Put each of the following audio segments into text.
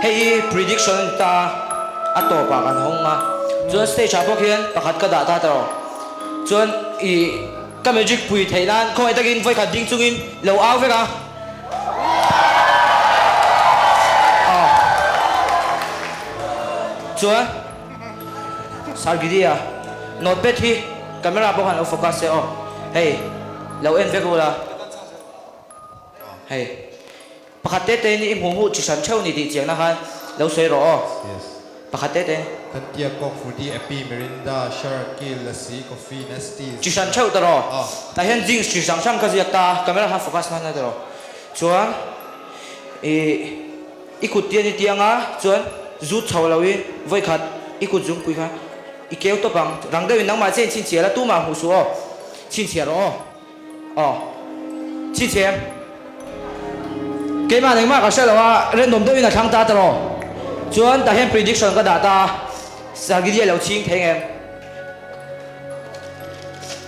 Hei hi prediction a ni ta a, a tawpah kan hawng a. Chuan stage ah pawh khian pakhat ka dah ta ta rawh. Chuan ih ka magic pui theih nan khawngaih takin vawikhat ding chungin lo au vek a. Aw. Chuan Sir Gideon notepad hi camera pawh khan lo focus se aw. Hei lo en vek ula. Hei pakhat te te in i hmuh hmuh chi hran theuh ni tih chiangna khan lo sawi rawh aw. Yes. Pakhat te te. Kan tia coke, fruity, appy, mirinda, sharky, lassi, coffee, nestea. Chi hran theuh ta rawh. Aw. Tah hian drinks chi hrang hrang ka ziak ta a, camera khan focus nan a ti rawh. Chuan i i kut tian i tiang a, chuan zut chho lo in vawikhat i kut zungpui kha i keu tawp ang. Rang deuhin nangmah chiah in chhinchhiah la, tumah hmuh suh aw. Chhinchhiah rawh aw. Aw. Chhichhem. Keimah engmah ka hre lo a, random deuhin a thlang ta ta rawh. Chuan tah hian prediction ka dah ta a, Sargidi a lo chhing thei ngem?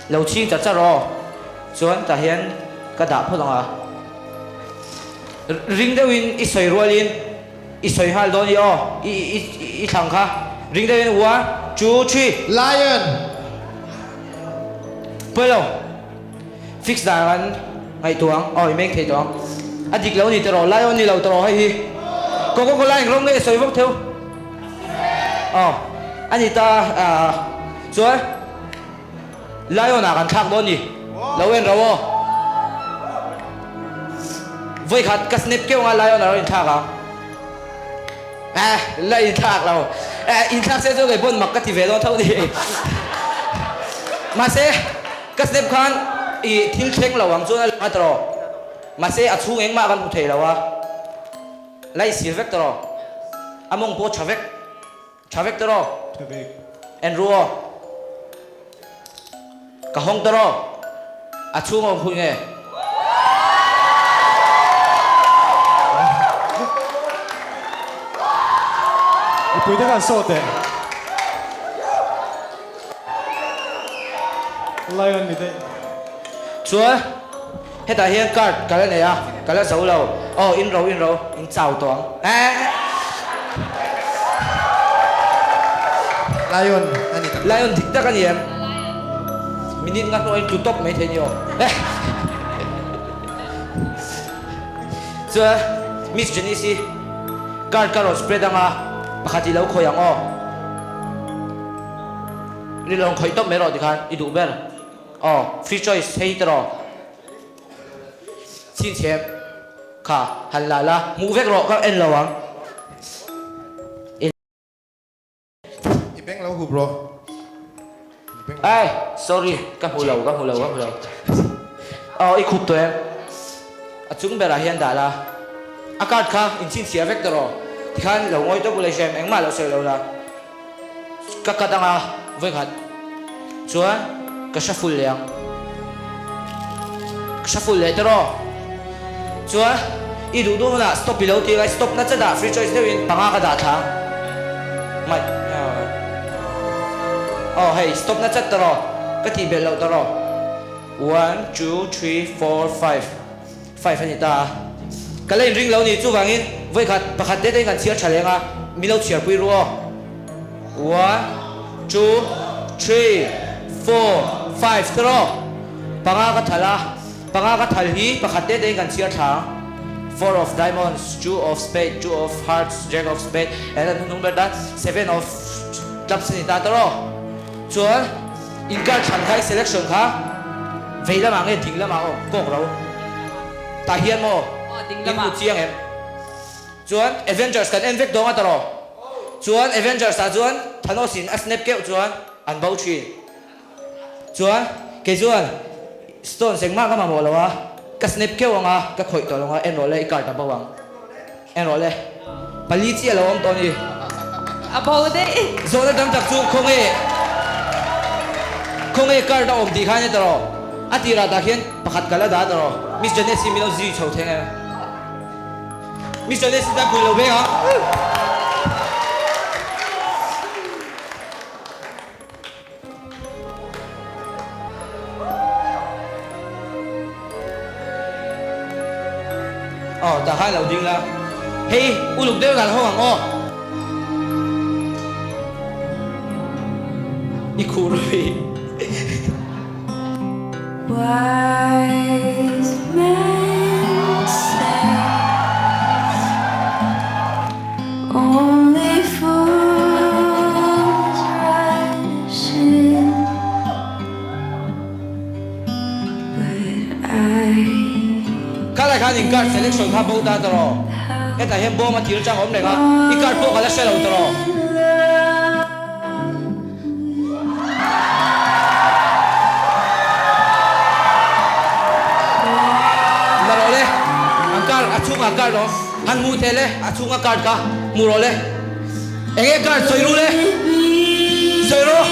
Lo chhing char char aw. Chuan tah hian ka dah phawt ang a. Ring deuhin i sawi rualin i sawi nghal dawn i aw, i i i thlang kha. Ring deuhin one, two, three. Lion! Pawi lo. Fix dan kan ngaihtuah ang. Aw i meng thei tawh ang. A dik lo a ni tawh Lion ni lo tawh hei hi. Coca Cola eng rawng nge sawi vak theu. Aw a ni ta ah chuan Lion ah kan thlak dawn ni. Lo en ro aw. Vawikhat ka snap keuh anga Lion a rawn inthlak ang. Eh la inthlak lo. Eh inthlak se chu kei pawn mak ka ti ve dawn tho ni. Mahse Ka step khan i thil thleng lo ang chuan a lang a tawh. Mahse a chhung engmah kan hmu thei lo a. La i sir vek tawh. A mawng pawh tha vek. Tha vek tawh. Tha vek. En ru aw. Ka hawng tawh. A chhung a awm phui nge? Mipui te khan sawt eh. Lion ni daih. Chuan hetah hian card ka la nei a, ka la zo lo. Aw in ro in ro, in chau tawh ang. Lion a ni tak. Lion dik tak a ni em? Minute nga hnuaiin tlu tawp mai thei ni aw. Chuan Miss Janice hi card ka rawn spread ang a, pakhat i lo khawih ang aw. Ni lo khawih tawp mai rawh tikhan i duh ber. Aw, free choice hei hi tawh rawh. Chhinchhiam kha han la la, hmuh vek rawh ka en lo ang. I beng lo hup rawh. Ai, sorry, ka hmu lo, ka hmu lo, ka hmu lo. Aw, i khup tawh em? A chung berah hian dah la. A card kha inchhinchhiah vek tawh rawh. Tikhan lo ngawi tawp ula i hre em? Engmah lo sawi lo la. Ka cut anga vawikhat chuan ka hre full leh ang. Ka hre full leh tawh rawh. Chuan i duh duh hunah stop i lo ti anga i stop na chat ah free choice deuhin panga ka dah thla ang. Mai aw hei stop na chat tawh rawh. Ka tih belh loh tawh rawh. One, two, three, four, five. Five a ni ta a. Ka la inring lo ni, chuvangin vawikhat pakhat te tein kan chhiar tha leng a, min lo chhiarpui ru aw. One, two, three, four, five te rawh. Panga ka thal a, panga ka thal hi pakhat te tein kan chhiar thla ang. Four of diamonds, two of spade, two of hearts, jack of spade, and a hnung ber tan seven of clubs a ni ta te rawh. Chuan inkar thlan kha i selection kha vei lamah nge ding lamah aw kawk ro tah hian maw in hmu chiang em? Chuan Avengers kan en vek dawng a tawh chuan Avengers ah chuan Thanos in a snap keuh chuan an bo thin chuan kei chuan stones engmah ka mamawh lo a ka snap keuh ang a ka khawih tawh lo ang a en rawh le i card a bo ang. En rawh le. Pali chiah lo awm tawh a ni. A bo daih. Zawhna tam tak chu khawnge khawnge card a awm tih khan e ta rawh. A tirah tah khian pakhat kal a dah ta rawh. Miss Janes hi min lo zui chho theng em? Miss Janes hi tan pui lo veng ang. Aw, tah khan lo ding la. Hei uluk deuh kan hawng ang aw. I khuh ru hi. Wise men say only fools rush in, but I Khalai khan in card selection kha bo ta tawh rawh. Hetah hian bawm a thil chang awm reng a, i card pawh ka la hre lo tawh rawh. La rawh le, an card a chhungah card awm, han hmuh teh le, a chhunga card kha hmuh rawh le. Eng nge card sawi ru le? Sawi rawh.